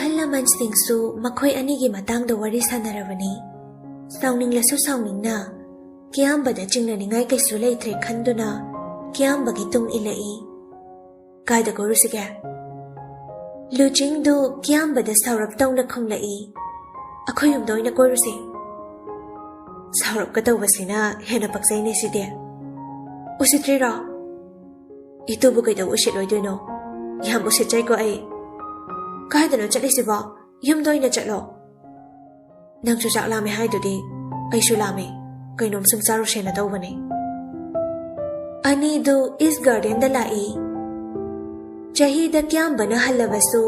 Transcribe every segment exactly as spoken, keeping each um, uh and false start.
ꯑꯍꯜ ꯂꯃꯟꯁꯤꯡꯁꯨ ꯃꯈꯣꯏ ꯑꯅꯤꯒꯤ ꯃꯇꯥꯡꯗ ꯋꯥꯔꯤ ꯁꯥꯟꯅꯔꯕꯅꯤ꯫ ꯁꯥꯎꯅꯤꯡꯂꯁꯨ ꯁꯥꯎꯅꯤꯡꯅ, ꯀꯤꯌꯥꯝꯕꯗ ꯆꯤꯡꯅꯅꯤꯡꯉꯥꯏ ꯀꯩꯁꯨ ꯂꯩꯇ꯭ꯔꯦ ꯈꯟꯗꯨꯅ ꯀꯤꯌꯥꯝꯕꯒꯤ ꯇꯨꯡ ꯏꯜꯂꯛꯏ꯫ "ꯀꯥꯏꯗ ꯀꯣꯏꯔꯨꯁꯤꯒꯦ?" ꯂꯨꯆꯤꯡꯗꯨ ꯀꯤꯌꯥꯝꯕꯗ ꯁꯥꯎꯔꯞ ꯇꯧꯅ ꯈꯨꯝꯂꯛꯏ꯫ "ꯑꯩꯈꯣꯏ ꯌꯨꯝꯗ ꯑꯣꯏꯅ ꯀꯣꯏꯔꯨꯁꯦ꯫" ꯁꯥꯎꯔꯞꯀ ꯇꯧꯕꯁꯤꯅ ꯍꯦꯟꯅ ꯄꯛꯆꯩꯅꯦ ꯁꯤꯗꯤ꯫ "ꯎꯁꯤꯠꯇ꯭ꯔꯤꯔꯣ?" "ꯏꯇꯨꯕꯨ ꯀꯩꯗꯧ ꯎꯁꯤꯠꯂꯣꯏꯗꯣꯏꯅꯣ? ꯌꯥꯝ ꯎꯁꯤꯠꯆꯩꯀꯣ ꯑꯩ꯫ ꯀꯥꯏꯗꯅꯣ ꯆꯠꯂꯤꯁꯤꯕꯣ? ꯌꯨꯝꯗ ꯑꯣꯏꯅ ꯆꯠꯂꯣ꯫" "ꯅꯪꯁꯨ ꯆꯥꯛ ꯂꯥꯝꯃꯦ ꯍꯥꯏꯗꯨꯗꯤ?" "ꯑꯩꯁꯨ ꯂꯥꯝꯃꯦ, ꯀꯩꯅꯣꯝ ꯁꯨꯝ ꯆꯥꯔꯨꯁꯦꯅ ꯇꯧꯕꯅꯦ꯫" ꯑꯅꯤꯗꯨ ꯏꯁ ꯒꯥꯔꯗꯦꯟꯗ ꯂꯥꯛꯏ꯫ ꯆꯍꯤꯗ ꯀꯤꯌꯥꯝꯕꯅ ꯍꯜꯂꯕꯁꯨ,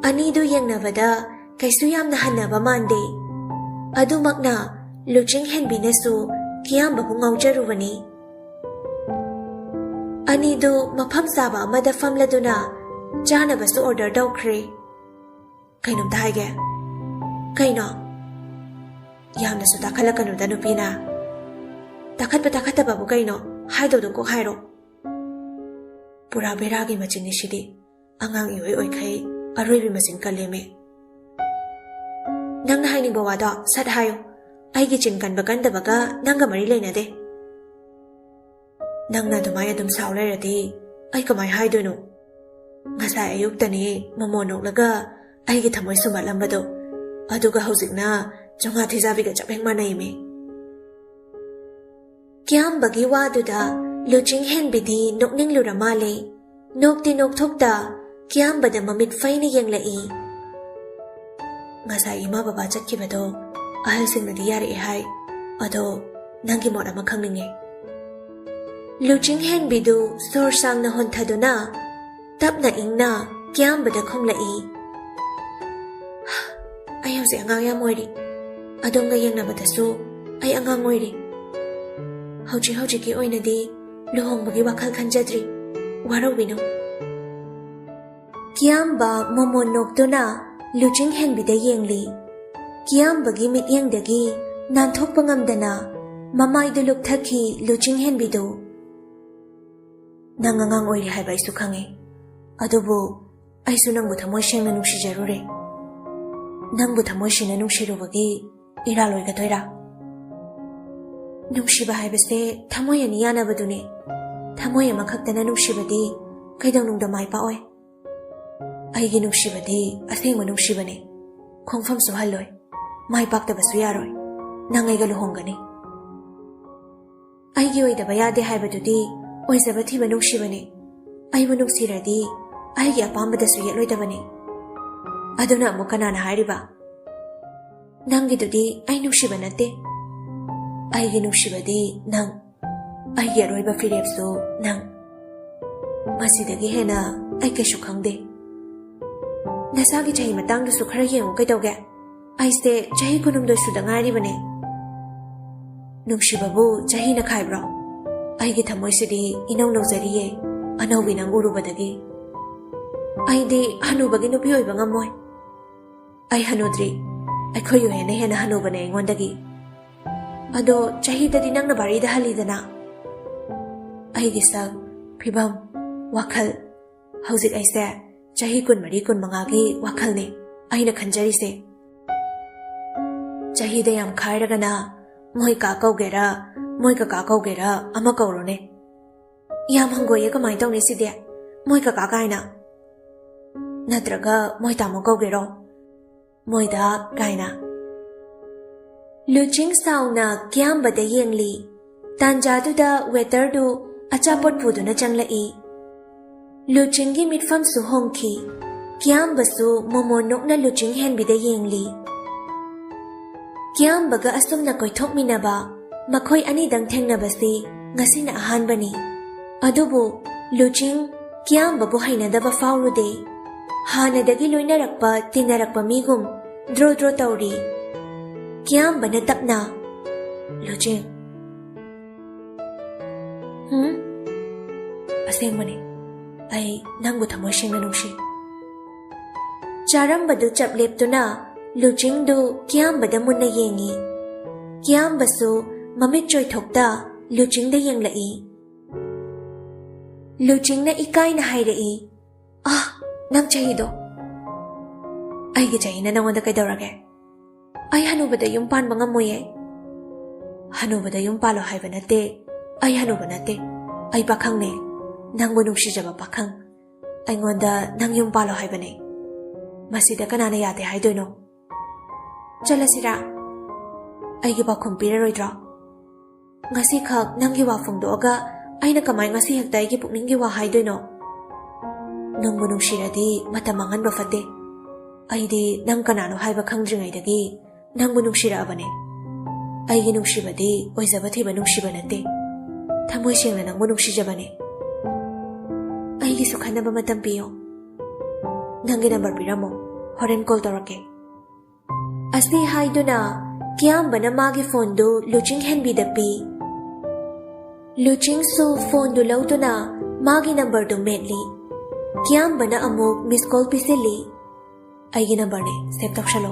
ꯑꯅꯤꯗꯨ ꯌꯦꯡꯅꯕꯗ ꯀꯩꯁꯨ ꯌꯥꯝꯅ ꯍꯟꯅꯕ ꯃꯥꯟꯗꯦ꯫ ꯑꯗꯨꯃꯛꯅ ꯂꯨꯆꯤꯡ ꯍꯦꯟꯕꯤꯅꯁꯨ ꯀꯤꯌꯥꯝꯕꯕꯨ ꯉꯥꯎꯖꯔꯨꯕꯅꯤ꯫ ꯑꯅꯤꯗꯨ ꯃꯐꯝ ꯆꯥꯕ ꯑꯃꯗ ꯐꯝꯂꯗꯨꯅ ꯆꯥꯅꯕꯁꯨ ꯑꯣꯔꯗꯔ ꯇꯧꯈ꯭ꯔꯦ꯫ "ꯀꯩꯅꯣꯝꯇ ꯍꯥꯏꯒꯦ꯫" "ꯀꯩꯅꯣ?" "ꯌꯥꯝꯅꯁꯨ ꯇꯥꯈꯠꯂꯛꯀꯅꯨꯗ ꯅꯨꯄꯤꯅ꯫" "ꯇꯥꯈꯠꯄ ꯇꯥꯈꯠꯇꯕꯕꯨ ꯀꯩꯅꯣ? ꯍꯥꯏꯗꯧꯗꯣ ꯀꯣꯛ ꯍꯥꯏꯔꯣ꯫" "ꯄꯨꯔꯥ ꯕꯦꯔꯥꯒꯤ ꯃꯆꯤꯟꯅꯤ ꯁꯤꯗꯤ꯫ ꯑꯉꯥꯡ ꯏꯑꯣꯏ ꯑꯣꯏꯈꯩ ꯑꯔꯣꯏꯕꯤ ꯃꯆꯤꯟ ꯀꯜꯂꯦꯃꯦ꯫" "ꯅꯪꯅ ꯍꯥꯏꯅꯤꯡꯕ ꯋꯥꯗꯣ ꯁꯠ ꯍꯥꯏꯌꯨ꯫ ꯑꯩꯒꯤ ꯆꯤꯟ ꯀꯟꯕ ꯀꯟꯗꯕꯒ ꯅꯪꯒ ꯃꯔꯤ ꯂꯩꯅꯗꯦ꯫" "ꯅꯪꯅ ꯑꯗꯨꯃꯥꯏꯅ ꯑꯗꯨꯝ ꯁꯥꯎ ꯂꯩꯔꯗꯤ ꯑꯩ ꯀꯃꯥꯏ ꯍꯥꯏꯗꯣꯏꯅꯣ? ꯉꯁꯥꯏ ꯑꯌꯨꯛꯇꯅꯦ ꯃꯣꯃꯣ ꯅꯣꯛꯂꯒ ꯑꯩꯒꯤ ꯊꯃꯣꯏ ꯁꯨꯝꯍꯠꯂꯝꯕꯗꯣ, ꯑꯗꯨꯒ ꯍꯧꯖꯤꯛꯅ ꯆꯣꯉꯥ ꯊꯤꯖꯥꯕꯤꯒ ꯆꯞ ꯍꯦꯛ ꯃꯥꯟꯅꯩꯃꯤ꯫" ꯀꯤꯌꯥꯝꯕꯒꯤ ꯋꯥꯗꯨꯗ ꯂꯨꯆꯤꯡ ꯍꯦꯟꯕꯤꯗꯤ ꯅꯣꯛꯅꯤꯡꯂꯨꯔ ꯃꯥꯜꯂꯦ꯫ ꯅꯣꯛꯇꯤ ꯅꯣꯛꯊꯣꯛꯇ ꯀꯤꯌꯥꯝꯕꯗ ꯃꯃꯤꯠ ꯐꯩꯅ ꯌꯦꯡꯂꯛꯏ꯫ "ꯉꯁꯥꯏ ꯏꯃꯥ ꯕꯕꯥ ꯆꯠꯈꯤꯕꯗꯣ ꯑꯍꯜꯁꯤꯡꯅꯗꯤ ꯌꯥꯔꯛꯑꯦ ꯍꯥꯏ꯫ ꯑꯗꯣ ꯅꯪꯒꯤ ꯃꯣꯠ ꯑꯃ ꯈꯪꯅꯤꯡꯉꯦ꯫" ꯂꯨꯆꯤꯡ ꯍꯦꯟꯕꯤꯗꯨ ꯁꯣꯔ ꯁꯥꯡꯅ ꯍꯣꯟꯊꯗꯨꯅ ꯇꯞꯅ ꯏꯪꯅ ꯀꯤꯌꯥꯝꯕꯗ ꯈꯨꯝꯂꯛꯏ꯫ "ꯑꯩ ꯍꯧꯖꯤꯛ ꯑꯉꯥꯡ ꯌꯥꯝ ꯑꯣꯏꯔꯤ꯫ ꯑꯗꯣꯝꯒ ꯌꯦꯡꯅꯕꯗꯁꯨ ꯑꯩ ꯑꯉꯥꯡ ꯑꯣꯏꯔꯤ꯫ ꯍꯧꯖꯤꯛ ꯍꯧꯖꯤꯛꯀꯤ ꯑꯣꯏꯅꯗꯤ ꯂꯨꯍꯣꯡꯕꯒꯤ ꯋꯥꯈꯜ ꯈꯟꯖꯗ꯭ꯔꯤ꯫ ꯋꯥꯔꯧꯕꯤꯅꯨ꯫" ꯀꯤꯌꯥꯝꯕ ꯃꯣꯃꯣꯟ ꯅꯣꯛꯇꯨꯅ ꯂꯨꯆꯤꯡ ꯍꯦꯟꯕꯤꯗ ꯌꯦꯡꯂꯤ꯫ ꯀꯤꯌꯥꯝꯕꯒꯤ ꯃꯤꯠꯌꯦꯡꯗꯒꯤ ꯅꯥꯟꯊꯣꯛꯄ ꯉꯝꯗꯅ ꯃꯃꯥꯏꯗꯨ ꯂꯨꯞꯊꯈꯤ ꯂꯨꯆꯤꯡ ꯍꯦꯟꯕꯤꯗꯨ꯫ "ꯅꯪ ꯑꯉꯥꯡ ꯑꯣꯏꯔꯤ ꯍꯥꯏꯕ ꯑꯩꯁꯨ ꯈꯪꯉꯤ꯫ ꯑꯗꯨꯕꯨ ꯑꯩꯁꯨ ꯅꯪꯕꯨ ꯊꯃꯣꯏ ꯁꯦꯡꯅ ꯅꯨꯡꯁꯤꯖꯔꯨꯔꯦ꯫ ꯅꯪꯕꯨ ꯊꯃꯣꯏ ꯁꯦꯡꯅ ꯅꯨꯡꯁꯤꯔꯨꯕꯒꯤ ꯏꯔꯥꯜ ꯑꯣꯏꯒꯗꯣꯏꯔꯥ? ꯅꯨꯡꯁꯤꯕ ꯍꯥꯏꯕꯁꯦ ꯊꯃꯣꯏ ꯑꯅꯤ ꯌꯥꯅꯕꯗꯨꯅꯦ꯫ ꯊꯃꯣꯏ ꯑꯃꯈꯛꯇꯅ ꯅꯨꯡꯁꯤꯕꯗꯤ ꯀꯩꯗꯧꯅꯨꯡꯗ ꯃꯥꯏ ꯄꯥꯛꯑꯣꯏ꯫ ꯑꯩꯒꯤ ꯅꯨꯡꯁꯤꯕꯗꯤ ꯑꯁꯦꯡꯕ ꯅꯨꯡꯁꯤꯕꯅꯦ꯫ ꯈꯣꯡꯐꯝꯁꯨ ꯍꯜꯂꯣꯏ꯫ ꯃꯥꯏ ꯄꯥꯛꯇꯕꯁꯨ ꯌꯥꯔꯣꯏ꯫ ꯅꯪ ꯑꯩꯒ ꯂꯨꯍꯣꯡꯒꯅꯤ꯫ ꯑꯩꯒꯤ ꯑꯣꯏꯗꯕ ꯌꯥꯗꯦ ꯍꯥꯏꯕꯗꯨꯗꯤ ꯑꯣꯏꯖꯕ ꯊꯤꯕ ꯅꯨꯡꯁꯤꯕꯅꯦ꯫ ꯑꯩꯕꯨ ꯅꯨꯡꯁꯤꯔꯗꯤ ꯑꯩꯒꯤ ꯑꯄꯥꯝꯕꯗꯁꯨ ꯌꯦꯠꯂꯣꯏꯗꯕꯅꯦ꯫ ꯑꯗꯨꯅ ꯑꯃꯨꯛ ꯀꯅꯥꯅ ꯍꯥꯏꯔꯤꯕ? ꯅꯪꯒꯤꯗꯨꯗꯤ ꯑꯩ ꯅꯨꯡꯁꯤꯕ ꯅꯠꯇꯦ꯫ ꯑꯩꯒꯤ ꯅꯨꯡꯁꯤꯕꯗꯤ ꯅꯪ, ꯑꯩꯒꯤ ꯑꯔꯣꯏꯕ ꯐꯤꯔꯦꯞꯁꯨ ꯅꯪ꯫ ꯃꯁꯤꯗꯒꯤ ꯍꯦꯟꯅ ꯑꯩ ꯀꯩꯁꯨ ꯈꯪꯗꯦ꯫ ꯅꯁꯥꯒꯤ ꯆꯍꯤ ꯃꯇꯥꯡꯗꯨꯁꯨ ꯈꯔ ꯌꯦꯡꯉꯨ ꯀꯩꯗꯧꯒꯦ? ꯑꯩꯁꯦ ꯆꯍꯤ ꯀꯨꯟꯍꯨꯝꯗꯣꯏ ꯁꯨꯗ ꯉꯥꯏꯔꯤꯕꯅꯦ꯫ ꯅꯨꯡꯁꯤꯕꯕꯨ ꯆꯍꯤꯅ ꯈꯥꯏꯕ꯭ꯔꯣ? ꯑꯩꯒꯤ ꯊꯃꯣꯏꯁꯤꯗꯤ ꯏꯅꯧ ꯅꯧꯖꯔꯤꯌꯦ, ꯑꯅꯧꯕꯤ ꯅꯪ ꯎꯔꯨꯕꯗꯒꯤ꯫ ꯑꯩꯗꯤ ꯍꯅꯨꯕꯒꯤ ꯅꯨꯄꯤ ꯑꯣꯏꯕ ꯉꯝꯃꯣꯏ꯫ ꯑꯩ ꯍꯅꯨꯗ꯭ꯔꯤ꯫ ꯑꯩꯈꯣꯏ ꯌꯨꯍꯦꯟꯅ ꯍꯦꯟꯅ ꯍꯅꯨꯕꯅꯦ ꯑꯩꯉꯣꯟꯗꯒꯤ꯫ ꯑꯗꯣ ꯆꯍꯤꯗꯗꯤ ꯅꯪꯅ ꯚꯥꯔꯤꯗ ꯍꯜꯂꯤꯗꯅ꯫ ꯑꯩꯒꯤ ꯁꯛ, ꯐꯤꯕꯝ, ꯋꯥꯈꯜ, ꯍꯧꯖꯤꯛ ꯑꯩꯁꯦ ꯆꯍꯤ ꯀꯨꯟꯃꯔꯤ, ꯀꯨꯟꯃꯉꯥꯒꯤ ꯋꯥꯈꯜꯅꯦ ꯑꯩꯅ ꯈꯟꯖꯔꯤꯁꯦ꯫ ꯆꯍꯤꯗ ꯌꯥꯝ ꯈꯥꯏꯔꯒꯅ ꯃꯣꯏ ꯀꯥ ꯀꯧꯒꯦꯔꯥ, ꯃꯣꯏ ꯀꯀꯥ ꯀꯧꯒꯦꯔꯥ ꯑꯃ ꯀꯧꯔꯣꯅꯦ꯫ ꯌꯥꯝ ꯍꯪꯒꯣꯏꯌꯦ, ꯀꯃꯥꯏꯅ ꯇꯧꯅꯤ ꯁꯤꯗꯤ? ꯃꯣꯏ ꯀꯀꯥ ꯀꯥꯏꯅ꯫ ꯅꯠꯇ꯭ꯔꯒ ꯃꯣꯏ ꯇꯥꯃꯣ ꯀꯧꯒꯦꯔꯣ? ꯃꯣꯏꯗ ꯀꯥꯏꯅ꯫ ꯂꯨꯆꯤꯡ ꯁꯥꯎꯅ ꯀꯤꯌꯥꯝꯕꯗ ꯌꯦꯡꯂꯤ꯫ ꯇꯥꯟꯖꯥꯗꯨꯗ ꯋꯦꯇꯔꯗꯨ ꯑꯆꯥꯄꯣꯠ ꯄꯨꯗꯨꯅ ꯆꯪꯂꯛꯏ꯫ ꯂꯨꯆꯤꯡꯒꯤ ꯃꯤꯠꯐꯝꯁꯨ ꯍꯣꯡꯈꯤ꯫ ꯀꯤꯌꯥꯝꯕꯁꯨ ꯃꯣꯃꯣꯟ ꯅꯣꯛꯅ ꯂꯨꯆꯤꯡ ꯍꯦꯟꯕꯤꯗ ꯌꯦꯡꯂꯤ꯫ ꯀꯤꯌꯥꯝꯕꯒ ꯑꯁꯨꯝꯅ ꯀꯣꯏꯊꯣꯛꯃꯤꯟꯅꯕ, ꯃꯈꯣꯏ ꯑꯅꯤꯗꯪ ꯊꯦꯡꯅꯕꯁꯤ ꯉꯁꯤꯅ ꯑꯍꯥꯟꯕꯅꯤ꯫ ꯑꯗꯨꯕꯨ ꯂꯨꯆꯤꯡ ꯀꯤꯌꯥꯝꯕꯕꯨ ꯍꯩꯅꯗꯕ ꯐꯥꯎꯔꯨꯗꯦ꯫ ꯍꯥꯟꯅꯗꯒꯤ ꯂꯣꯏꯅꯔꯛꯄ, ꯇꯤꯟꯅꯔꯛꯄ ꯃꯤꯒꯨꯝ ꯗ꯭ꯔꯣ ꯗ꯭ꯔꯣ ꯇꯧꯔꯤ꯫ ꯀꯤꯌꯥꯝꯕꯅ ꯇꯞꯅ, "ꯂꯨꯆꯤꯡ꯫" "ꯍꯨꯝ?" "ꯑꯁꯦꯡꯕꯅꯤ, ꯑꯩ ꯅꯪꯕꯨ ꯊꯃꯣꯏ ꯁꯦꯡꯅ ꯅꯨꯡꯁꯤ꯫" ꯆꯥꯔꯝꯕꯗꯨ ꯆꯞ ꯂꯦꯞꯇꯨꯅ ꯂꯨꯆꯤꯡꯗꯨ ꯀꯤꯌꯥꯝꯕꯗ ꯃꯨꯟꯅ ꯌꯦꯡꯉꯤ꯫ ꯀꯤꯌꯥꯝꯕꯁꯨ ꯃꯃꯤꯠ ꯆꯣꯏꯊꯣꯛꯇ ꯂꯨꯆꯤꯡꯗ ꯌꯦꯡꯂꯛꯏ꯫ ꯂꯨꯆꯤꯡꯅ ꯏꯀꯥꯏꯅ ꯍꯥꯏꯔꯛꯏ, "ꯑꯥ, ꯅꯪ ꯆꯍꯤꯗꯣ꯫ ꯑꯩꯒꯤ ꯆꯍꯤꯅ ꯅꯪꯉꯣꯟꯗ ꯀꯩꯗꯧꯔꯒꯦ? ꯑꯩ ꯍꯅꯨꯕꯗ ꯌꯨꯝ ꯄꯥꯟꯕ ꯉꯝꯃꯣꯏꯌꯦ꯫ ꯍꯅꯨꯕꯗ ꯌꯨꯝ ꯄꯥꯜꯂꯣ ꯍꯥꯏꯕ ꯅꯠꯇꯦ꯫ ꯑꯩ ꯍꯅꯨꯕ ꯅꯠꯇꯦ꯫ ꯑꯩ ꯄꯥꯈꯪꯅꯦ꯫ ꯅꯪꯕꯨ ꯅꯨꯡꯁꯤꯖꯕ ꯄꯥꯈꯪ꯫ ꯑꯩꯉꯣꯟꯗ ꯅꯪ ꯌꯨꯝ ꯄꯥꯜꯂꯣ ꯍꯥꯏꯕꯅꯦ꯫ ꯃꯁꯤꯗ ꯀꯅꯥꯅ ꯌꯥꯗꯦ ꯍꯥꯏꯗꯣꯏꯅꯣ? ꯆꯠꯂꯁꯤꯔꯥ? ꯑꯩꯒꯤ ꯄꯥꯎꯈꯨꯝ ꯄꯤꯔꯔꯣꯏꯗ꯭ꯔꯣ? ꯉꯁꯤꯈꯛ ꯅꯪꯒꯤ ꯋꯥ ꯐꯣꯡꯗꯣꯛꯑꯒ ꯑꯩꯅ ꯀꯃꯥꯏ ꯉꯁꯤ ꯍꯦꯛꯇ ꯑꯩꯒꯤ ꯄꯨꯛꯅꯤꯡꯒꯤ ꯋꯥ ꯍꯥꯏꯗꯣꯏꯅꯣ? ꯅꯪꯕꯨ ꯅꯨꯡꯁꯤꯔꯗꯤ ꯃꯇꯝ ꯃꯥꯡꯍꯟꯕ ꯐꯠꯇꯦ꯫ ꯑꯩꯗꯤ ꯅꯪ ꯀꯅꯥꯅꯣ ꯍꯥꯏꯕ ꯈꯪꯗ꯭ꯔꯤꯉꯩꯗꯒꯤ ꯅꯪꯕꯨ ꯅꯨꯡꯁꯤꯔꯛꯑꯕꯅꯦ꯫ ꯑꯩꯒꯤ ꯅꯨꯡꯁꯤꯕꯗꯤ ꯑꯣꯏꯖꯕ ꯊꯤꯕ ꯅꯨꯡꯁꯤꯕ ꯅꯠꯇꯦ꯫ ꯊꯃꯣꯏ ꯁꯦꯡꯅ ꯅꯪꯕꯨ ꯅꯨꯡꯁꯤꯖꯕꯅꯦ꯫ ꯑꯩꯒꯤꯁꯨ ꯈꯟꯅꯕ ꯃꯇꯝ ꯄꯤꯌꯣ꯫ ꯅꯪꯒꯤ ꯅꯝꯕꯔ ꯄꯤꯔꯝꯃꯣ꯫ ꯍꯣꯔꯦꯟ ꯀꯣꯜ ꯇꯧꯔꯛꯀꯦ꯫ ꯑꯁꯤ ꯍꯥꯏꯗꯨꯅ ꯀꯤꯌꯥꯝꯕꯅ ꯃꯥꯒꯤ ꯐꯣꯟꯗꯨ ꯂꯨꯆꯤꯡ ꯍꯦꯟꯕꯤꯗ ꯄꯤ꯫ ꯂꯨꯆꯤꯡꯁꯨ ꯐꯣꯟꯗꯨ ꯂꯧꯗꯨꯅ ꯃꯥꯒꯤ ꯅꯝꯕꯔꯗꯨ ꯃꯦꯠꯂꯤ꯫ ꯀꯤꯌꯥꯝꯕꯅ ꯑꯃꯨꯛ ꯃꯤꯁ ꯀꯣꯜ ꯄꯤꯁꯤꯜꯂꯤ꯫ "ꯑꯩꯒꯤ ꯅꯝꯕꯔꯅꯦ, ꯁꯦꯚ ꯇꯧꯁꯜꯂꯣ꯫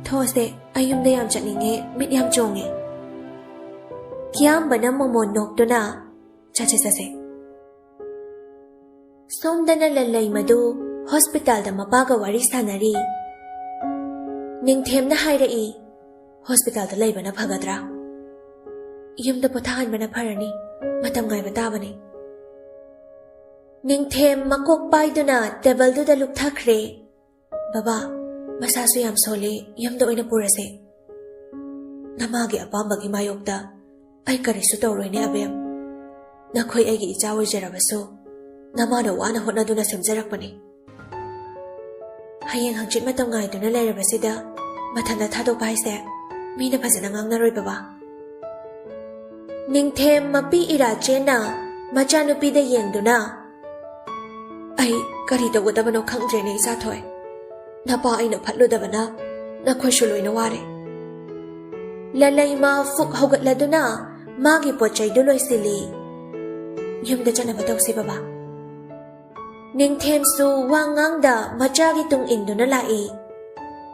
ꯊꯣꯛꯑꯁꯦ, ꯑꯩ ꯌꯨꯝꯗ ꯌꯥꯝ ꯆꯠꯅꯤꯡꯉꯦ, ꯃꯤꯠ ꯌꯥꯝ ꯆꯣꯡꯉꯦ꯫" ꯀꯤꯌꯥꯝꯕꯅ ꯃꯣꯃꯣꯟ ꯅꯣꯛꯇꯨꯅ, "ꯆꯠꯁꯦ, ꯆꯠꯁꯦ꯫" ꯁꯣꯝꯗꯅ ꯂꯜꯂꯩꯃꯗꯨ ꯍꯣꯁꯄꯤꯇꯥꯜꯗ ꯃꯄꯥꯒ ꯋꯥꯔꯤ ꯁꯥꯟꯅꯔꯤ꯫ ꯅꯤꯡꯊꯦꯝꯅ ꯍꯥꯏꯔꯛꯏ, "ꯍꯣꯁꯄꯤꯇꯥꯜꯗ ꯂꯩꯕꯅ ꯐꯒꯗ꯭ꯔꯥ?" "ꯌꯨꯝꯗ ꯄꯣꯊꯥꯍꯟꯕꯅ ꯐꯔꯅꯤ, ꯃꯇꯝ ꯉꯥꯏꯕ ꯇꯥꯕꯅꯤ꯫" ꯅꯤꯡꯊꯦꯝ ꯃꯀꯣꯛ ꯄꯥꯏꯗꯨꯅ ꯇꯦꯕꯜꯗꯨꯗ ꯂꯨꯞꯊꯈ꯭ꯔꯦ꯫ "ꯕꯕꯥ, ꯃꯁꯥꯁꯨ ꯌꯥꯝ ꯁꯣꯜꯂꯤ, ꯌꯨꯝꯗ ꯑꯣꯏꯅ ꯄꯨꯔꯁꯦ꯫" "ꯅꯃꯥꯒꯤ ꯑꯄꯥꯝꯕꯒꯤ ꯃꯥꯌꯣꯛꯇ ꯑꯩ ꯀꯔꯤꯁꯨ ꯇꯧꯔꯣꯏꯅꯦ ꯑꯕꯦꯝ꯫ ꯅꯈꯣꯏ ꯑꯩꯒꯤ ꯏꯆꯥ ꯑꯣꯏꯖꯔꯕꯁꯨ ꯅꯃꯥꯅ ꯋꯥꯅ ꯍꯣꯠꯅꯗꯨꯅ ꯁꯦꯝꯖꯔꯛꯄꯅꯤ꯫ ꯍꯌꯦꯡ ꯍꯪꯆꯤꯠ ꯃꯇꯝ ꯉꯥꯏꯗꯨꯅ ꯂꯩꯔꯕꯁꯤꯗ ꯃꯊꯟꯇ ꯊꯥꯗꯣꯛꯄ ꯍꯥꯏꯁꯦ ꯃꯤꯅ ꯐꯖꯅ ꯉꯥꯡꯅꯔꯣꯏ ꯕꯕꯥ꯫" ꯅꯤꯡꯊꯦꯝ ꯃꯄꯤ ꯏꯔꯥꯆꯦꯟꯅ ꯃꯆꯥꯅꯨꯄꯤꯗ ꯌꯦꯡꯗꯨꯅ, "ꯑꯩ ꯀꯔꯤ ꯇꯧꯒꯗꯕꯅꯣ ꯈꯪꯗ꯭ꯔꯦꯅꯦ ꯏꯆꯥꯊꯣꯏ꯫ ꯅꯄꯥ ꯑꯩꯅ ꯐꯠꯂꯨꯗꯕꯅ ꯅꯈꯣꯏꯁꯨ ꯂꯣꯏꯅ ꯋꯥꯔꯦ꯫" ꯂꯂꯩꯃ ꯐꯨꯛ ꯍꯧꯒꯠꯂꯗꯨꯅ ꯃꯥꯒꯤ ꯄꯣꯠ ꯆꯩꯗꯨ ꯂꯣꯏꯁꯤꯜꯂꯤ꯫ "ꯌꯨꯝꯗ ꯆꯠꯅꯕ ꯇꯧꯁꯤ ꯕꯕꯥ꯫" ꯅꯤꯡꯊꯦꯝꯁꯨ ꯋꯥ ꯉꯥꯡꯗ ꯃꯆꯥꯒꯤ ꯇꯨꯡ ꯏꯟꯗꯨꯅ ꯂꯥꯛꯏ꯫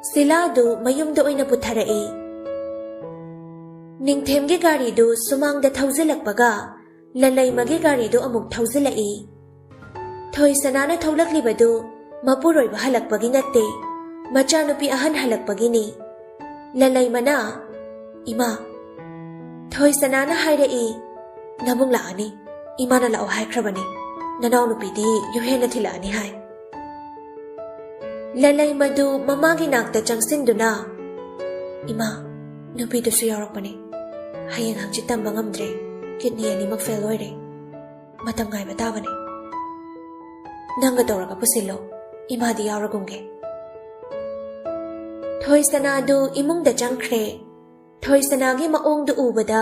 ꯁꯤꯂꯥꯗꯨ ꯃꯌꯨꯝꯗ ꯑꯣꯏꯅ ꯄꯨꯊꯔꯛꯏ꯫ ꯅꯤꯡꯊꯦꯝꯒꯤ ꯒꯥꯔꯤꯗꯨ ꯁꯨꯃꯥꯡꯗ ꯊꯧꯖꯤꯜꯂꯛꯄꯒ ꯂꯂꯩꯃꯒꯤ ꯒꯥꯔꯤꯗꯨ ꯑꯃꯨꯛ ꯊꯧꯖꯤꯜꯂꯛꯏ꯫ ꯊꯣꯏꯁꯅꯥꯅ ꯊꯣꯛꯂꯛꯂꯤꯕꯗꯨ ꯃꯄꯨꯔꯣꯏꯕ ꯍꯜꯂꯛꯄꯒꯤ ꯅꯠꯇꯦ, ꯃꯆꯥꯅꯨꯄꯤ ꯑꯍꯟ ꯍꯜꯂꯛꯄꯒꯤꯅꯤ꯫ ꯂꯂꯩꯃꯅ, "ꯏꯃꯥ, ꯊꯣꯏꯁꯅꯥꯅ ꯍꯥꯏꯔꯛꯏ, ꯅꯕꯨꯡ ꯂꯥꯛꯑꯅꯤ, ꯏꯃꯥꯅ ꯂꯥꯛꯑꯣ ꯍꯥꯏꯈ꯭ꯔꯕꯅꯤ, ꯅꯅꯥꯎꯅꯨꯄꯤꯗꯤ ꯌꯨꯍꯦꯟꯅ ꯊꯤꯜꯂꯛꯑꯅꯤ ꯍꯥꯏ"꯫ ꯂꯂꯩꯃꯗꯨ ꯃꯃꯥꯒꯤ ꯅꯥꯛꯇ ꯆꯪꯁꯤꯟꯗꯨꯅ, "ꯏꯃꯥ, ꯅꯨꯄꯤꯗꯨꯁꯨ ꯌꯥꯎꯔꯛꯄꯅꯤ꯫ ꯍꯌꯦꯡ ꯍꯪꯆꯤꯠ ꯇꯝꯕ ꯉꯝꯗ꯭ꯔꯦ, ꯀꯤꯗꯅꯤ ꯑꯅꯤꯃꯛ ꯐꯦꯜ ꯑꯣꯏꯔꯦ꯫ ꯃꯇꯝ ꯉꯥꯏꯕ ꯇꯥꯕꯅꯤ꯫ ꯅꯪꯒ ꯇꯧꯔꯒ ꯄꯨꯁꯤꯜꯂꯣ, ꯏꯃꯥꯗꯤ ꯌꯥꯎꯔꯒꯨꯝꯒꯦ"꯫ ꯊꯣꯏꯁꯅꯥꯗꯨ ꯏꯃꯨꯡꯗ ꯆꯪꯈ꯭ꯔꯦ꯫ ꯊꯣꯏꯁꯅꯥꯒꯤ ꯃꯑꯣꯡꯗꯨ ꯎꯕꯗ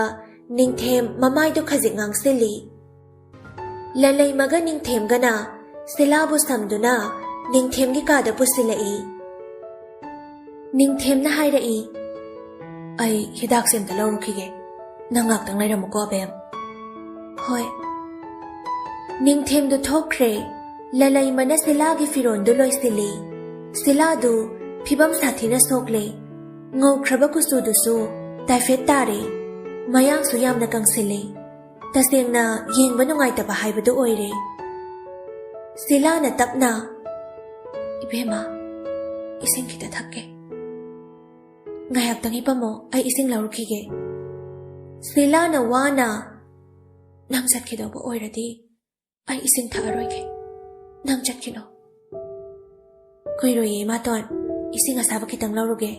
ꯅꯤꯡꯊꯦꯝ ꯃꯃꯥꯏꯗꯨ ꯈꯖꯤꯛ ꯉꯥꯡꯁꯤꯜꯂꯤ꯫ ꯂꯂꯩꯃꯒ ꯅꯤꯡꯊꯦꯝꯒꯅ ꯁꯤꯂꯥꯕꯨ ꯁꯝꯗꯨꯅ ꯅꯤꯡꯊꯦꯝꯒꯤ ꯀꯥꯗ ꯄꯨꯁꯤꯜꯂꯛꯏ꯫ ꯅꯤꯡꯊꯦꯝꯅ ꯍꯥꯏꯔꯛꯏ, "ꯑꯩ ꯍꯤꯗꯥꯛꯁꯦ ꯑꯝꯇ ꯂꯧꯔꯨꯈꯤꯒꯦ꯫ ꯅꯪ ꯉꯥꯛꯇꯪ ꯂꯩꯔꯝꯃꯨꯀꯣ, ꯑꯕꯦꯝ"꯫ "ꯍꯣꯏ"꯫ ꯅꯤꯡꯊꯦꯝꯗꯨ ꯊꯣꯛꯈ꯭ꯔꯦ꯫ ꯂꯂꯩꯃꯅ ꯁꯤꯂꯥꯒꯤ ꯐꯤꯔꯣꯟꯗꯨ ꯂꯣꯏꯁꯤꯜꯂꯤ꯫ ꯁꯤꯂꯥꯗꯨ ꯐꯤꯕꯝ ꯁꯥꯊꯤꯅ ꯁꯣꯛꯂꯦ꯫ ꯉꯧꯈ꯭ꯔꯕ ꯀꯨꯆꯨꯗꯨꯁꯨ ꯇꯥꯏꯐꯦꯠ ꯇꯥꯔꯦ꯫ ꯃꯌꯥꯡꯁꯨ ꯌꯥꯝꯅ ꯀꯪꯁꯤꯜꯂꯦ꯫ ꯇꯁꯦꯡꯅ ꯌꯦꯡꯕ ꯅꯨꯡꯉꯥꯏꯇꯕ ꯍꯥꯏꯕꯗꯨ ꯑꯣꯏꯔꯦ꯫ ꯁꯤꯂꯥꯅ ꯇꯞꯅ, "ꯏꯕꯦꯝꯃ, ꯏꯁꯤꯡ ꯈꯤꯇ ꯊꯛꯀꯦ꯫ ꯉꯥꯏꯍꯥꯛꯇꯪ ꯍꯤꯞꯄꯝꯃꯣ, ꯑꯩ ꯏꯁꯤꯡ ꯂꯧꯔꯨꯈꯤꯒꯦ"꯫ ꯁꯤꯂꯥꯅ ꯋꯥꯅ, "ꯅꯪ ꯆꯠꯈꯤꯗꯧꯕ ꯑꯣꯏꯔꯗꯤ ꯑꯩ ꯏꯁꯤꯡ ꯊꯛꯑꯔꯣꯏꯒꯦ꯫ ꯅꯪ ꯆꯠꯈꯤꯅꯣ"꯫ "ꯀꯨꯏꯔꯣꯏꯌꯦ ꯏꯃꯥꯇꯣꯟ, ꯏꯁꯤꯡ ꯑꯁꯥꯕ ꯈꯤꯇꯪ ꯂꯧꯔꯨꯒꯦ"꯫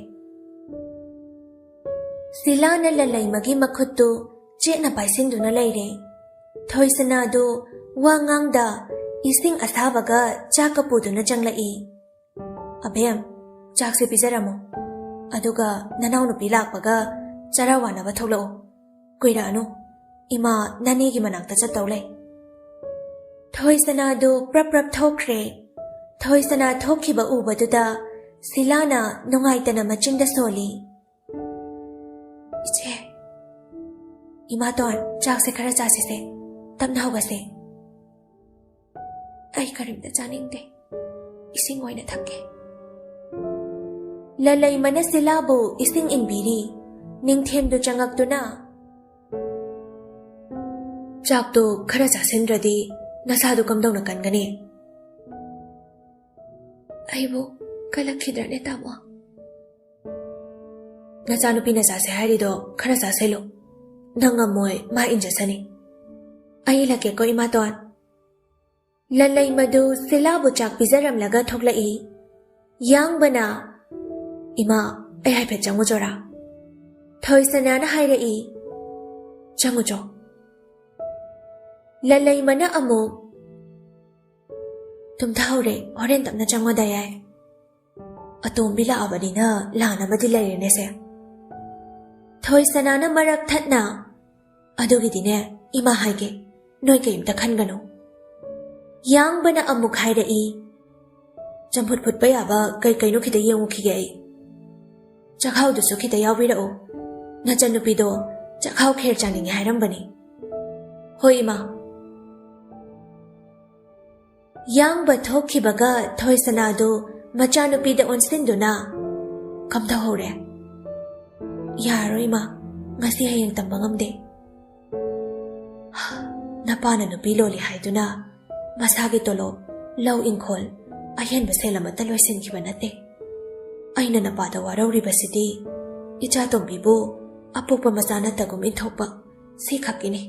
ꯁꯤꯂꯥꯅ ꯂꯂꯩꯃꯒꯤ ꯃꯈꯨꯠꯇꯨ ꯆꯦꯠꯅ ꯄꯥꯏꯁꯤꯟꯗꯨꯅ ꯂꯩꯔꯦ꯫ ꯊꯣꯏꯁꯅꯥꯗꯨ ꯋꯥ ꯉꯥꯡꯗ ꯏꯁꯤꯡ ꯑꯁꯥꯕꯒ ꯆꯥꯛꯀ ꯄꯨꯗꯨꯅ ꯆꯪꯂꯛꯏ꯫ "ꯑꯕꯦꯝ, ꯆꯥꯛꯁꯦ ꯄꯤꯖꯔꯝꯃꯣ꯫ ꯑꯗꯨꯒ ꯅꯅꯥꯎꯅꯨꯄꯤ ꯂꯥꯛꯄꯒ ꯆꯔꯥ ꯋꯥꯅꯕ ꯊꯣꯛꯂꯛꯎ꯫ ꯀꯨꯏꯔꯛꯑꯅꯨ꯫ ꯏꯃꯥ ꯅꯅꯦꯒꯤ ꯃꯅꯥꯛꯇ ꯆꯠꯇꯧ ꯂꯩ"꯫ ꯊꯣꯏꯁꯅꯥꯗꯨ ꯄ꯭ꯔꯞ ꯄ꯭ꯔꯞ ꯊꯣꯛꯈ꯭ꯔꯦ꯫ ꯊꯣꯏꯁꯅꯥ ꯊꯣꯛꯈꯤꯕ ꯎꯕꯗꯨꯗ ꯁꯤꯂꯥꯅ ꯅꯨꯡꯉꯥꯏꯇꯅ ꯃꯆꯤꯟꯗ ꯁꯣꯜꯂꯤ꯫ "ꯏꯆꯦ, ꯏꯃꯥꯇꯣꯟ, ꯆꯥꯛꯁꯦ ꯈꯔ ꯆꯥꯁꯤꯁꯦ, ꯇꯞꯅ ꯍꯧꯒꯠꯁꯦ"꯫ "ꯑꯩ ꯀꯔꯤꯝꯇ ꯆꯥꯅꯤꯡꯗꯦ, ꯏꯁꯤꯡ ꯑꯣꯏꯅ ꯊꯛꯀꯦ"꯫ ꯂꯂꯩꯃꯅ ꯁꯤꯂꯥꯕꯨ ꯏꯁꯤꯡ ꯏꯟꯕꯤꯔꯤ꯫ ꯅꯤꯡꯊꯦꯝꯗꯨ ꯆꯪꯉꯛꯇꯨꯅ, "ꯆꯥꯛꯇꯣ ꯈꯔ ꯆꯥꯁꯤꯟꯗ꯭ꯔꯗꯤ ꯅꯁꯥꯗꯣ ꯀꯝꯗꯧꯅ ꯀꯟꯒꯅꯤ? ꯑꯩꯕꯨ ꯀꯜꯂꯛꯈꯤꯗ꯭ꯔꯅꯦ, ꯇꯥꯃꯣ? ꯅꯆꯥꯅꯨꯄꯤꯅ ꯆꯥꯁꯦ ꯍꯥꯏꯔꯤꯗꯣ ꯈꯔ ꯆꯥꯁꯤꯜꯂꯨ꯫ ꯅꯪ ꯉꯝꯃꯣꯏ, ꯃꯥ ꯏꯟꯖꯁꯅꯤ꯫ ꯑꯩ ꯏꯜꯂꯛꯀꯦꯀꯣ, ꯏꯃꯥꯇꯣꯟ꯫ ꯂꯜꯂꯩꯃꯗꯨ ꯁꯤꯂꯥꯕꯨ ꯆꯥꯛ ꯄꯤꯖꯔꯝꯂꯒ ꯊꯣꯛꯂꯛꯏ꯫ ꯌꯥꯡꯕꯅ, "ꯏꯃꯥ, ꯑꯩ ꯍꯥꯏꯐꯦꯠ ꯆꯪꯉꯨꯆꯣꯔꯥ?" ꯊꯣꯏꯁꯅꯥꯅ ꯍꯥꯏꯔꯛꯏ, "ꯆꯪꯉꯨꯆꯣ꯫" ꯂꯜꯂꯩꯃꯅ ꯑꯃꯨꯛ, "ꯇꯨꯝꯊꯍꯧꯔꯦ, ꯍꯣꯔꯦꯟ ꯇꯞꯅ ꯆꯪꯉꯣꯗ ꯌꯥꯏ꯫ ꯑꯇꯣꯝꯕꯤ ꯂꯥꯛꯑꯕꯅꯤꯅ ꯂꯥꯟ ꯑꯃꯗꯤ ꯂꯩꯔꯦꯅꯦꯁꯦ꯫" ꯊꯣꯏꯁꯅꯥꯅ ꯃꯔꯛ ꯊꯠꯅ, "ꯑꯗꯨꯒꯤꯗꯤꯅꯦ, ꯏꯃꯥ ꯍꯥꯏꯒꯦ, ꯅꯣꯏ ꯀꯩꯝꯇ ꯈꯟꯒꯅꯨ꯫" ꯌꯥꯡꯕꯅ ꯑꯃꯨꯛ ꯍꯥꯏꯔꯛꯏ, "ꯆꯝꯐꯨꯠ ꯐꯨꯠꯄ ꯌꯥꯕ ꯀꯩ ꯀꯩꯅꯣ ꯈꯤꯇ ꯌꯦꯡꯉꯨꯈꯤꯒꯦ ꯑꯩ꯫ ꯆꯥꯛꯍꯥꯎꯗꯨꯁꯨ ꯈꯤꯇ ꯌꯥꯎꯕꯤꯔꯛꯎ꯫ ꯅꯆꯟꯅꯨꯄꯤꯗꯣ ꯆꯥꯛꯍꯥꯎ ꯈꯦꯔ ꯆꯥꯅꯤꯡꯉꯦ ꯍꯥꯏꯔꯝꯕꯅꯤ꯫" "ꯍꯣꯏ, ꯏꯃꯥ꯫" ꯌꯥꯡꯕ ꯊꯣꯛꯈꯤꯕꯒ ꯊꯣꯏꯁꯅꯥꯗꯨ ꯃꯆꯥꯅꯨꯄꯤꯗ ꯑꯣꯟꯁꯤꯟꯗꯨꯅ, "ꯀꯝꯗꯧꯍꯧꯔꯦ?" "ꯌꯥꯔꯣꯏ, ꯏꯃꯥ, ꯉꯁꯤ ꯍꯌꯦꯡ ꯇꯝꯕ ꯉꯝꯗꯦ꯫ ꯅꯄꯥꯅ ꯅꯨꯄꯤ ꯂꯣꯜꯂꯤ ꯍꯥꯏꯗꯨꯅ ꯃꯁꯥꯒꯤ ꯇꯣꯂꯣꯞ, ꯂꯧ ꯏꯪꯈꯣꯜ, ꯑꯍꯦꯟꯕ ꯁꯦꯜ ꯑꯃꯠꯇ ꯂꯣꯏꯁꯤꯟꯈꯤꯕ ꯅꯠꯇꯦ꯫ ꯑꯩꯅ ꯅꯄꯥꯗ ꯋꯥꯔꯧꯔꯤꯕꯁꯤꯗꯤ ꯏꯆꯥꯇꯣꯝꯕꯤꯕꯨ ꯑꯄꯣꯛꯄ ꯃꯆꯥ ꯅꯠꯇꯒꯨꯝ ꯏꯟꯊꯣꯛꯄ ꯁꯤ ꯈꯛꯀꯤꯅꯤ꯫"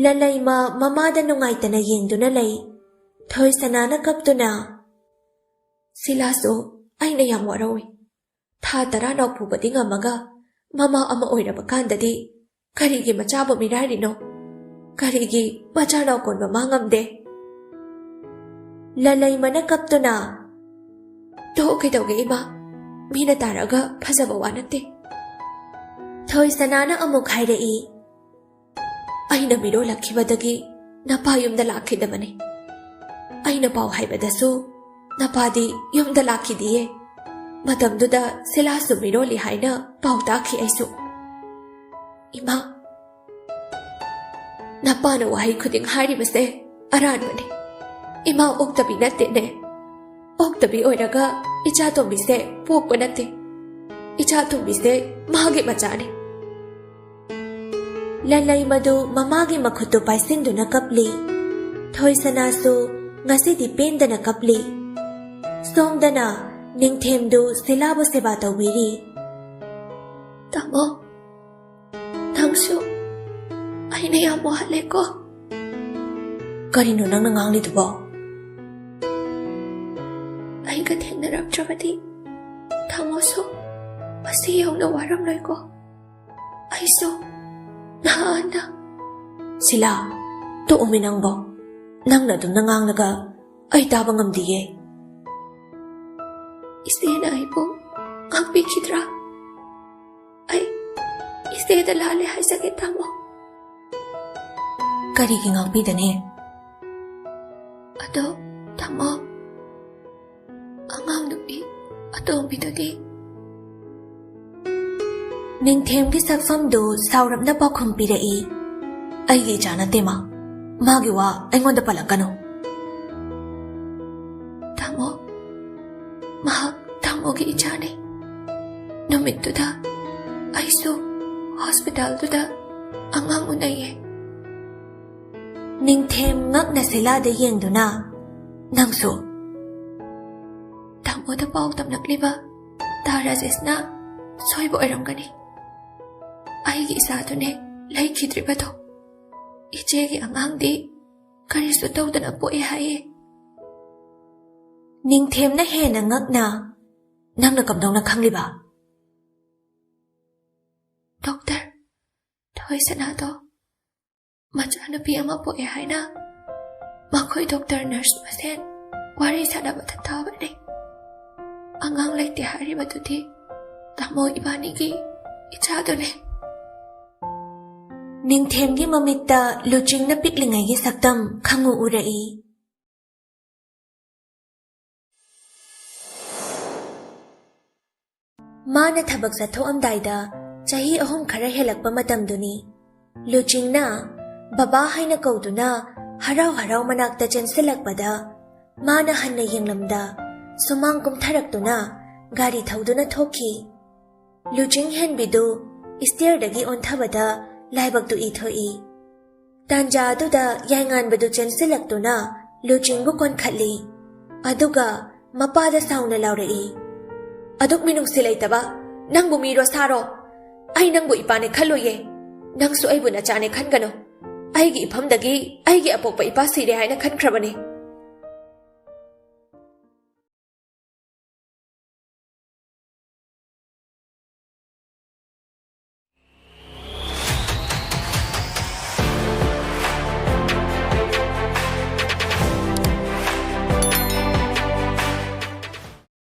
ꯂꯂꯩꯃ ꯃꯃꯥꯗ ꯅꯨꯡꯉꯥꯏꯇꯅ ꯌꯦꯡꯗꯨꯅ ꯂꯩ꯫ ꯊꯣꯏꯁꯅꯥꯅ ꯀꯞꯇꯨꯅ, "ꯁꯤꯂꯥꯁꯨ ꯑꯩꯅ ꯌꯥꯝ ꯋꯥꯔꯧꯏ꯫ ꯊꯥ ꯇꯔꯥ ꯅꯥꯎ ꯄꯨꯕꯗꯤ ꯉꯝꯃꯒ ꯃꯃꯥ ꯑꯃ ꯑꯣꯏꯔꯕ ꯀꯥꯟꯗꯗꯤ ꯀꯔꯤꯒꯤ ꯃꯆꯥꯕꯨ ꯃꯤꯔꯥꯏꯔꯤꯅꯣ? ꯀꯔꯤꯒꯤ ꯃꯆꯥ ꯅꯥꯎ ꯀꯣꯟꯕ ꯃꯥ ꯉꯝꯗꯦ?" ꯂꯂꯩꯃꯅ ꯀꯞꯇꯨꯅ, "ꯇꯣꯛꯑꯣ, ꯀꯩꯗꯧꯒꯦ ꯏꯃꯥ? ꯃꯤꯅ ꯇꯥꯔꯒ ꯐꯖꯕ ꯋꯥ ꯅꯠꯇꯦ꯫" ꯊꯣꯏꯁꯅꯥꯅ ꯑꯃꯨꯛ ꯍꯥꯏꯔꯛꯏ, "ꯑꯩꯅ ꯃꯤꯔꯣꯜꯂꯛꯈꯤꯕꯗꯒꯤ ꯅꯄꯥ ꯌꯨꯝꯗ ꯂꯥꯛꯈꯤꯗꯕꯅꯤ꯫ ꯑꯩꯅ ꯄꯥꯎ ꯍꯥꯏꯕꯗꯁꯨ ꯅꯄꯥꯗꯤ ꯌꯨꯝꯗ ꯂꯥꯛꯈꯤꯗꯤꯌꯦ꯫ ꯃꯇꯝꯗꯨꯗ ꯁꯤꯂꯥꯁꯨ ꯃꯤꯔꯣꯜꯂꯤ ꯍꯥꯏꯅ ꯄꯥꯎ ꯇꯥꯈꯤ ꯑꯩꯁꯨ꯫" "ꯏꯃꯥ, ꯅꯄꯥꯅ ꯋꯥꯍꯩ ꯈꯨꯗꯤꯡ ꯍꯥꯏꯔꯤꯕꯁꯦ ꯑꯔꯥꯟꯕꯅꯤ꯫ ꯏꯃꯥ ꯑꯣꯛꯇꯕꯤ ꯅꯠꯇꯦꯅꯦ꯫ ꯑꯣꯛꯇꯕꯤ ꯑꯣꯏꯔꯒ ꯏꯆꯥ ꯇꯣꯝꯕꯤꯁꯦ ꯄꯣꯛꯄ ꯅꯠꯇꯦ꯫ ꯏꯆꯥ ꯇꯣꯝꯕꯤꯁꯦ ꯃꯥꯒꯤ ꯃꯆꯥꯅꯤ꯫" ꯂꯂꯩꯃꯗꯨ ꯃꯃꯥꯒꯤ ꯃꯈꯨꯠꯇꯨ ꯄꯥꯏꯁꯤꯟꯗꯨꯅ ꯀꯞꯂꯤ꯫ ꯊꯣꯏꯁꯅꯥꯁꯨ ꯉꯁꯤꯗꯤ ꯄꯦꯟꯗꯅ ꯀꯞꯂꯤ꯫ ꯁꯣꯝꯗꯅ ꯅꯤꯡꯊꯦꯝꯗꯨ ꯁꯤꯂꯥꯕꯨ ꯁꯦꯕꯥ ꯇꯧꯕꯤꯔꯤ꯫ ꯇꯥꯃꯣ, ꯅꯪꯁꯨ ꯑꯩꯅ ꯌꯥꯝ ꯋꯥꯍꯜꯂꯦꯀꯣ꯫ ꯀꯔꯤꯅꯣ ꯅꯪꯅ ꯉꯥꯡꯂꯤꯗꯨꯕꯣ? ꯑꯩꯒ ꯊꯦꯡꯅꯔꯝꯗ꯭ꯔꯕꯗꯤ ꯇꯥꯃꯣꯁꯨ ꯑꯁꯤ ꯌꯧꯅ ꯋꯥꯔꯝꯂꯣꯏꯀꯣ꯫ ꯑꯩꯁꯨ ꯅꯍꯥꯟꯅ ꯁꯤꯂꯥ, ꯇꯣꯛꯎꯃꯤ ꯅꯪꯕꯣ꯫ ꯅꯪꯅ ꯑꯗꯨꯝꯅ ꯉꯥꯡꯂꯒ ꯑꯩ ꯇꯥꯕ ꯉꯝꯗꯤꯌꯦ꯫ ꯏꯆꯦꯅ ꯑꯩꯕꯨ ꯉꯥꯛꯄꯤꯈꯤꯗ꯭ꯔꯥ? ꯑꯩ ꯏꯆꯦꯗ ꯂꯥꯜꯂꯦ ꯍꯥꯏꯖꯒꯦ, ꯇꯥꯃꯣ꯫ ꯀꯔꯤꯒꯤ ꯉꯥꯛꯄꯤꯗꯅꯤ? ꯑꯗꯣ, ꯇꯥꯃꯣ, ꯑꯉꯥꯡ ꯅꯨꯄꯤ ꯑꯇꯣꯝꯕꯤꯗꯨꯗꯤ? ꯅꯤꯡꯊꯦꯝꯒꯤ ꯁꯛꯐꯝꯗꯨ ꯁꯥꯎꯔꯞꯅ ꯄꯥꯎꯈꯨꯝ ꯄꯤꯔꯛꯏ꯫ ꯑꯩꯒꯤ ꯏꯆꯥ ꯅꯠꯇꯦ, ꯃꯥ꯫ ꯃꯥꯒꯤ ꯋꯥ ꯑꯩꯉꯣꯟꯗ ꯄꯜꯂꯛꯀꯅꯨ꯫ ꯇꯥꯃꯣ, ꯃꯍꯥꯛ ꯇꯥꯃꯣꯒꯤ ꯏꯆꯥꯅꯤ꯫ ꯅꯨꯃꯤꯠꯇꯨꯗ ꯑꯩꯁꯨ ꯍꯣꯁꯄꯤꯇꯥꯜꯗꯨꯗ ꯑꯉꯥꯡ ꯎꯅꯩꯌꯦ꯫ ꯅꯤꯡꯊꯦꯝ ꯉꯛꯅ ꯁꯤꯂꯥꯗ ꯌꯦꯡꯗꯨꯅ, "ꯅꯪꯁꯨ?" ꯇꯥꯃꯣꯗ ꯄꯥꯎ ꯇꯝꯂꯛꯂꯤꯕ ꯇꯥ ꯔꯥꯖꯦꯁꯅ ꯁꯣꯏꯕ ꯑꯣꯏꯔꯝꯒꯅꯤ꯫ ꯑꯩꯒꯤ ꯏꯆꯥꯗꯨꯅꯦ ꯂꯩꯈꯤꯗ꯭ꯔꯤꯕꯗꯣ꯫ ꯏꯆꯦꯒꯤ ꯑꯉꯥꯡꯗꯤ ꯀꯔꯤꯁꯨ ꯇꯧꯗꯅ ꯄꯣꯛꯑꯦ ꯍꯥꯏꯌꯦ꯫ ꯅꯤꯡꯊꯦꯝꯅ ꯍꯦꯟꯅ ꯉꯛꯅ, "ꯅꯪꯅ ꯀꯝꯗꯧꯅ ꯈꯪꯂꯤꯕ?" ꯗꯣꯛꯇꯔ ꯊꯣꯏꯁꯅꯥꯗꯣ ꯃꯆꯥꯅꯨꯄꯤ ꯑꯃ ꯄꯣꯛꯑꯦ ꯍꯥꯏꯅ ꯃꯈꯣꯏ ꯗꯣꯛꯇꯔ ꯅꯔꯁ ꯃꯁꯦꯟ ꯋꯥꯔꯤ ꯁꯥꯟꯅꯕꯗ ꯇꯥꯕꯅꯦ꯫ ꯑꯉꯥꯡ ꯂꯩꯇꯦ ꯍꯥꯏꯔꯤꯕꯗꯨꯗꯤ ꯇꯥꯃꯣ ꯏꯕꯥꯅꯤꯒꯤ ꯏꯆꯥꯗꯨꯅꯦ꯫ ꯅꯤꯡꯊꯦꯝꯒꯤ ꯃꯃꯤꯠꯇ ꯂꯨꯆꯤꯡꯅ ꯄꯤꯛꯂꯤꯉꯩꯒꯤ ꯁꯛꯇꯝ ꯈꯪꯎ ꯎꯔꯛꯏ꯫ ꯃꯥꯅ ꯊꯕꯛ ꯆꯠꯊꯣꯛꯑꯝꯗꯥꯏꯗ ꯆꯍꯤ ꯑꯍꯨꯝ ꯈꯔ ꯍꯦꯜꯂꯛꯄ ꯃꯇꯝꯗꯨꯅꯤ꯫ ꯂꯨꯆꯤꯡꯅ ꯕꯕꯥ ꯍꯥꯏꯅ ꯀꯧꯗꯨꯅ ꯍꯔꯥꯎ ꯍꯔꯥꯎ ꯃꯅꯥꯛꯇ ꯆꯦꯟꯁꯤꯜꯂꯛꯄꯗ, ꯃꯥꯅ ꯍꯟꯅ ꯌꯦꯡꯂꯝꯗ ꯁꯨꯃꯥꯡ ꯀꯨꯝꯊꯔꯛꯇꯨꯅ ꯒꯥꯔꯤ ꯊꯧꯗꯨꯅ ꯊꯣꯛꯈꯤ꯫ ꯂꯨꯆꯤꯡ ꯍꯦꯟꯕꯤꯗꯨ ꯏꯁꯇꯤꯌꯔꯗꯒꯤ ꯑꯣꯟꯊꯕꯗ ꯂꯥꯏꯕꯛꯇꯨ ꯏ ꯊꯣꯛꯏ꯫ ꯇꯥꯟꯖꯥ ꯑꯗꯨꯗ ꯌꯥꯏꯉꯥꯟꯕꯗꯨ ꯆꯦꯟꯁꯤꯜꯂꯛꯇꯨꯅ ꯂꯨꯆꯤꯡꯕꯨ ꯀꯣꯟꯈꯠꯂꯤ꯫ ꯑꯗꯨꯒ ꯃꯄꯥꯗ ꯁꯥꯎꯅ ꯂꯥꯎꯔꯛꯏ꯫ "ꯑꯗꯨꯛ ꯃꯤꯅꯨꯡꯁꯤ ꯂꯩꯇꯕ, ꯅꯪꯕꯨ ꯃꯤꯔꯣ ꯁꯥꯔꯣ? ꯑꯩ ꯅꯪꯕꯨ ꯏꯄꯥꯅꯦ ꯈꯜꯂꯣꯏꯌꯦ꯫ ꯅꯪꯁꯨ ꯑꯩꯕꯨ ꯅꯆꯥꯅꯦ ꯈꯟꯒꯅꯨ꯫ ꯑꯩꯒꯤ ꯏꯐꯝꯗꯒꯤ ꯑꯩꯒꯤ ꯑꯄꯣꯛꯄ ꯏꯄꯥ ꯁꯤꯔꯦ ꯍꯥꯏꯅ ꯈꯟꯈ꯭ꯔꯕꯅꯦ꯫